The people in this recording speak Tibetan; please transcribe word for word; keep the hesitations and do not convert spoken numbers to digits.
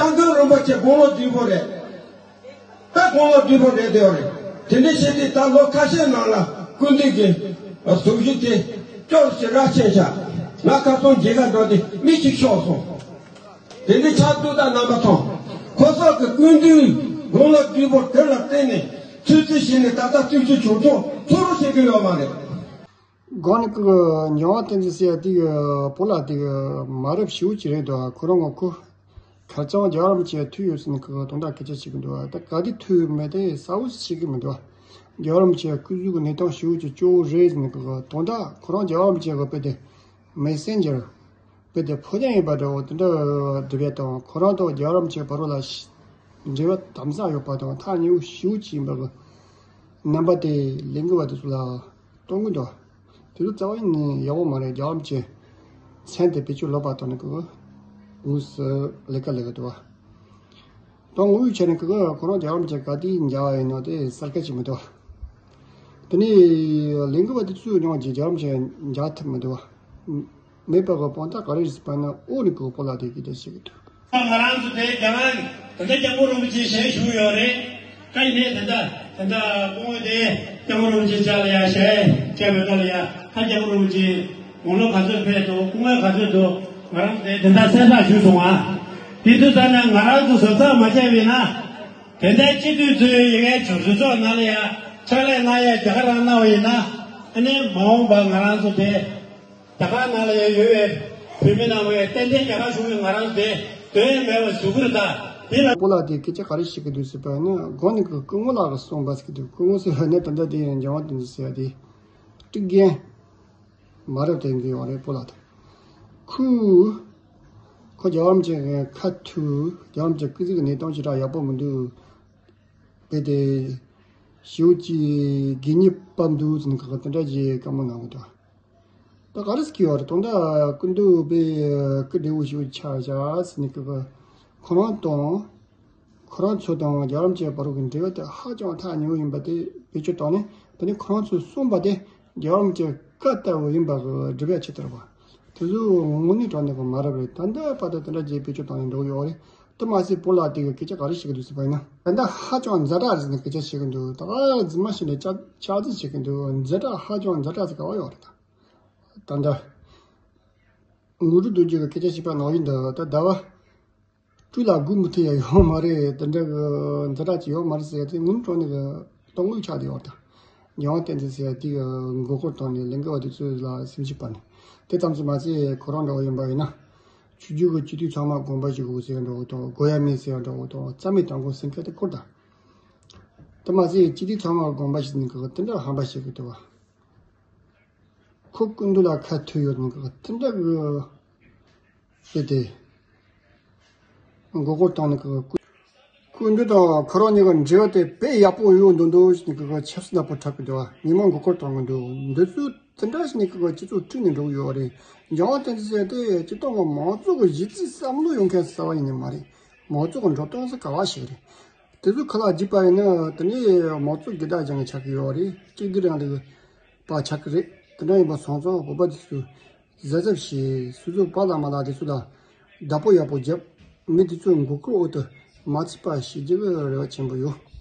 སྐྱབས་མགོན་རིན་པོ་ཆེ་དགུང་ལོ་བདུན་པོ་རེད། ད་དགུང་ལོ་བདུན་པོ་རེད་དེ་རེད། དེ་འདྲ་བྱས་ཏེ་ད་ལོ་ཁ་ཤས་ནང་ལ་སྐུ་མདུན་གྱི་གཟུགས་གཞི་དེ་སྐྱོར་ཞེ་དྲག་ཆེན་ཆགས། ང་ཁ་སང་མཇལ་ཁ་འགྲོ་དུས་མི་གཅིག་ཤོར་སོང་། དེ་འདྲའི་ཆགས་འདུག་ད་རྣམ་པ་ཚོ། ཁོ་ཚོ་གི་སྐུ་མདུན་དགུང་ལོ་བདུན་པོ་དེ་ལ་བརྟེན་ནས་ཚོད་རྩིས་བྱས་ནས་ད་ལྟ་བཙུན་ཆུ་ཆུང་ཆུང་ཚོ་རུ་བྱེད་ཀྱི་ཡོད་མ་རེད། སྒང་ནས་ཀི་འཇམ་དབྱངས་བསྟན་འཛིན་ཟེར་ཡ་དེ་གི་བོད་ལ་དེ་གི་མ་རབས་ཞེ་པོ་ཅིག་རེད་འདུག་ཁོ་རང་ངོ་ཁོ་ཁ་རྩང་རྒྱལ་བ་རིན་པོ་ཆེ་ཐུག་ཡོད་ཟེར་ནས་ཀི་དོན་དག་སྐད་ཆ་བཤད་གི་འདུག་ད་ག་དེ་ཐུག་ཡོད་མེད་དེ་གསལ་པོ་ཤེས་གི་མི་འདུག་རྒྱལ་བ་རིན་པོ་ཆེ་སྐུ་གཟུགས་ཀྱི་གནས་སྟངས་ཞེ་པོ་ཅིག་སྐྱོ་བོ་རེད་ཟེར་ནས་ཀི་དོན་དག་ཁོ་རང་རྒྱལ་བ་རིན་པོ་ཆེ་གི་དཔེ་དེ་མེ་སེན་ཇར་དཔེ་དེ་ཕོ་རྒྱན་ཡིན་པ་འདྲ་བོ་དེ་འདྲ་འབྲི་བ་དང་ཁོ་རང་དང་རྒྱལ་བ་རིན་པོ་ཆེ་བར་ལ་འབྲེལ་བ་དམ་ཟབ་ཡོད་པ་དང་ཐག་ཉེ་པོ་ཞེ་པོ་ཅིག་ཡིན་པ་གི་རྣམ་པ་དེ་ལས་འགུལ་བ་དེ་ཚོ་ལ་གཏོང་གི་འདུག་དེ་ཚོ་རྩ་བ་ནས་ཡག་པོ་མ་རེད། རྒྱལ་བ་རིན་པོ་ཆེ་མཚན་དེ་བེད་སྤྱོད་ལོག་པ་བཏང་ནས་ཀི་དངོས་སུ་ལས་ཀ་ལས་ཀ་འདུག་ད་དངོས་ཡོད་ཆ་ནས་ཀི་ཁོ་རང་རྒྱལ་བ་རིན་པོ་ཆེ་ག་དུས་མཇལ་བ་ཡིན་ནོ་དེ་གསལ་ཁ་ཅིག་མི་འདུག་དེ་ནས་ལས་འགུལ་བ་དེ་ཚོས་ཡང་རྒྱལ་བ་རིན་པོ་ཆེ་མཇལ་ཐུབ་མི་འདུག་མེད་པ་གི་དཔང་རྟགས་ག་རེ་རེད་ཟེར་བ་ན་ཨོ་ནི་ཀི་བོད་ལ་དེ་གི་དེ་བཤད་གི་འདུག་ང་རང་ཚོ་དེ་རྒྱ་གར་ད་ལྟ་སྐྱབས་མགོན་རིན་པོ་ཆེ་ཞལ་བཞུགས་ཡོད་རེད། ཁ་ཡིན་ནའི་ད་ལྟ་ད་ལྟ་སྐུ་ངོ་དེ་སྐྱབས་མགོན་རིན་པོ་ཆེ་ཅག་ལ་ཡ་ཞལ་བྱས་མེད་ད་ལ་ཡ་ད་སྐྱབས་མགོན་རིན་པོ་ཆེ་དགུང་ལོ་ག་ཚོད་ཕེབས་འདུག་སྐུ་ངོ་ག་ཚོད་འདུག་ང་རང་ཚོ་དེ་དེ་འདྲ་གསལ་བསྒྲགས་ཞུས་སོང་ང་། དེ་དུས་ད་ནས་ང་རང་ཚོ་གཟབ་གཟབ་མ་བྱས་པ་ཡིན་ན། དེ་འདྲའི་སྤྱི་འཐུས་ཚོའི་ཡི་གེ་གྲོས་ཚོགས་ནང་ལ་ཡ་ཕྱག་ལས་གནང་ཡ་རྒྱ་གར་རང་གནང་བ་ཡིན་ན། ཨ་ནི་མ་འོངས་པ་ང་རང་ཚོ་དེ་རྒྱ་གར་ནང་ལ་ཡ་ཡོད་པའི་བོད་མི་ནང་བའི་ཏན་ཏན་རྒྱ་གར་གཞུང་གིས་ང་རང་ཚོ་དེ་དོན་མེད་པ་བཟོ་གི་རེད་ད། དེ་ལ་པོ་ལགས་དེ་སྐད་ཆ་ག་རེ་བཤད་གི་འདུག་ཟེར་བ་ནི་སྒང་ནས་ཀི་སྐུ་ངོ་ལགས་ཀྱིས་གསུངས་པ་ཟེར་གི་འདུག་སྐུ་ངོ་ཟེར་བ་ནི་ད་ལྟ་དེ་ཡང་འཇམ་དབྱངས་བསྟན་འཛིན་ཟེར་བ་དེ་དཀྲུག་རྒན་མ་རབས་དེ་འདྲ་ཡོད་རེད་པོ་ལགས་དང་། ཁོས་ཁོ་རྒྱལ་བ་རིན་པོ་ཆེ་གི་ཁ་ཐུག་རྒྱལ་བ་རིན་པོ་ཆེ་སྐུ་གཟུགས་ཀྱི་གནས་སྟངས་ཞེ་དྲག་ཡག་པོ་མི་འདུག་དཔེ་དེ་ཞེ་པོ་ཅིག་གད་སྙིགས་བབས་འདུག་ཟེར་ནས་ཁ་ཁ་དེ་འདྲ་ཞིག་བཀའ་མོལ་གནང་གི་འདུག་ད་ག་རེ་ཟེར་གྱི་ཡོད་རེད། དོན་དག་སྐུ་མདུན་དཔེ་སྐུ་བགྲེས་པོ་ཞེ་པོ་ཆགས་བཞག་ཟེར་ནས་ཁ་ཁ་ཁོ་རང་དང་ཁོ་རང་ཚོ་དང་རྒྱལ་བ་རིན་པོ་ཆེ་བར་གྱི་འབྲེལ་བ་དེ་ཧ་ཅང་ཐག་ཉེ་པོ་ཡིན་པ་དེ་བེད་སྤྱོད་བཏང་ནས་དེ་ནས་ཁོ་རང་ཚོས་གསུངས་པ་དེ་རྒྱལ་བ་རིན་པོ་ཆེ་བཀའ་ལྟ་བུ་ཡིན་པ་གི་སྒྲུབ་ཡ་ཆེད་དུ་རེད་པ། དེ་ཚོ་དངོས་གནས་དྲང་གནས་ཀྱི་མ་རབས་རེད། ད་ལྟ་བར་དུ་དེ་འདྲ་བྱས་བེད་སྤྱོད་བཏང་ནས་འགྲོ་གི་ཡོད་རེད། དེ་མ་ཟད་པོ་ལགས་དེ་གི་སྐད་ཆ་ག་རེ་བཤད་ཀྱི་འདུག་ཟེར་བ་ཡིན་ན། ད་ལྟ་ཧ་ཅང་ཛ་དྲག་རེད་ཟེར་ནས་སྐད་ཆ་བཤད་ཀྱི་འདུག་ད་ག་རྫུན་མ་བཤད་ནས་ལྕགས་ལྕགས་རྫུན་བཤད་ཀྱི་འདུག་ཛ་དྲག་ཧ་ཅང་ཛ་དྲག་ཟེར་ག་བ་ཡོད་རེད་ད། ད་ལྟ་ངུ་རུ་རྡོ་རྗེ་གི་སྐད་ཆ་བཤད་པ་ནང་བཞིན་འདུག་ད་ཟླ་བ་སྤྲུལ་ལ་སྒུག་མི་ཐུབ་ཡ་ཡོད་མ་རེད། དེ་འདྲ་གི་ཛ་དྲག་ཅིག་ཡོད་མ་རེད་ཟེར་ཡ་དེ་དངོས་གནས་དྲང་གནས་གི་སྟོང་ལུགས་ཆགས་བསྡད་ཡོད་རེད་ད། རྒྱལ་བ་བསྟན་འཛིན་ཟེར་ཡ་དེ་གི་མགོ་སྐོར་བཏང་ནས་ལས་འགུལ་བ་དེ་ཚོ་ལ་སེམས་ཤུགས་སྤར་ནས། དེ་ཙམ་གྱིས་མ་ཚད་ཁོ་རང་འདྲ་བོ་ཡིན་པ་ཡིན་ན། ཆོས་བརྒྱུད་ཀྱི་སྤྱི་འཐུས་ཚང་མ་དགོངས་པ་ཞུ་དགོས་ཟེར་འདྲ་བོ་དང་དགོས་ཡ་མེད་ཟེར་འདྲ་བོ་དང་རྩ་མེད་གཏོང་དགོས་ཟེར་མཁན་དེ་སྐོར་དང་། དེ་མ་ཟད་སྤྱི་འཐུས་ཚང་མ་དགོངས་པ་ཞུ་ནས་གི་དེ་འདྲ་ཧམ་པ་བཤད་གི་འདུག་བ། ཁོ་སྐུ་མདུན་ལ་ཁ་ཐུག་ཡོད་ནི་གི་དེ་འདྲ་གི་ཟེར་ཏེ། མགོ་སྐོར་བཏང་ནི་གི་སྐུ་སྐུ་མདུན་དང་ཁོ་རང་གཉིས་ཀྱི་འབྲེལ་བ་དེ་དཔེ་ཡག་པོ་ཡོད་འདུག་འདུག་ཟེར་ནི་གི་ཆབ་སྲིད་ནག་པོ་འཁྲབ་གི་འདུག་བ། མི་མང་མགོ་སྐོར་བཏང་གི་འདུག་འདི་ཚོ་དེ་འདྲ་ཞིག་ནི་གི་སྤྱི་ཚོགས་དཀྲུག་ནས་འགྲོ་གི་ཡོད་རེད། འཇམ་དབྱངས་བསྟན་འཛིན་ཟེར་དེ་སྤྱི་བཏང་གི་མང་ཚོགས་ཀྱི་གཞི་རྩའི་བསམ་བློ་ཡོད་མཁན་གསར་བ་ཡིན་ནི་མ་རེད། མང་ཚོགས་ཀྱི་འགྲོ་སྟངས་སུ་ག་བ་ཞིག་རེད། དེ་ཚོ་ཁ་ལག་བརྒྱབ་པ་ཡིན་ན་དེ་ནས་མང་གཙོ་སྒེར་བདག་སྦྱང་གི་ཆགས་ཀྱི་ཡོད་རེད། གཅིག་སྒྲིལ་རིང་ལུགས་པ་ཆགས་ཀྱི་རེད། དེ་འདྲ་ཡིན་པ་སོང་ཙང་བོད་པ་དེ་ཚོས་གཟབ་གཟབ་བྱས། སོ་སོའི་པཱ་ལགས་མ་ལགས་དེ་ཚོ་ལ་བདག་པོ་ཡག་པོ་བརྒྱབ། མི་དེ་ཚོའི་མགོ་སྐོར་འོག་ཏུ་མ་ཚུད་པ་བྱེད་རྒྱུ་གི་རེ་བ་ཆེན་པོ་ཡོད།